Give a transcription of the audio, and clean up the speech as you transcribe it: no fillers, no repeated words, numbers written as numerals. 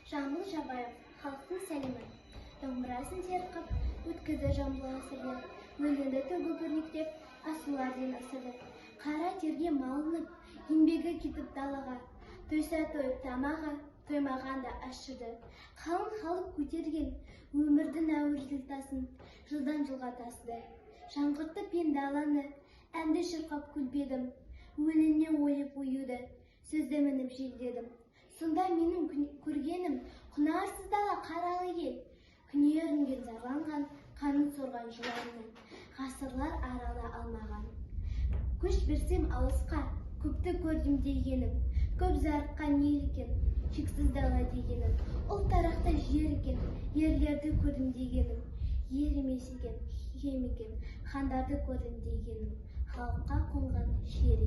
Жамбыл Жабаев, «Халықтың сәлемі». Домбырасын серік қып, өткізді Жамбыл ғасырды. Өлеңді төгіп өрнектеп, асулардан асырды. Қара терге малынып, еңбегі кетіп далаға. Тойса тойып тамағы, тоймағанда аш жүрді. Қалың халық көтерген өмірдің ауыр зіл жылдан жылға тасыды. Жаңғыртып мен даланы, әнді шырқап көлбедім. Өлеңнен ойып оюды, сөзді мініп желдедім. Сонда менің көргенім құнарсыз дала, қаралы ел. Күнерінген, зарланған, қанын сорған жыланның ғасырлар арала алмаған. Көш берсем алысқа, көпті көрдім дегенім, көп зарыққан ел екен, шексіз дала дегенім, ұлтарақты жер екен, ерлерді көрдім дегенім, ер емес екен, хем екен, хандарды көрдім дегенім, халыққа қонған шер екен.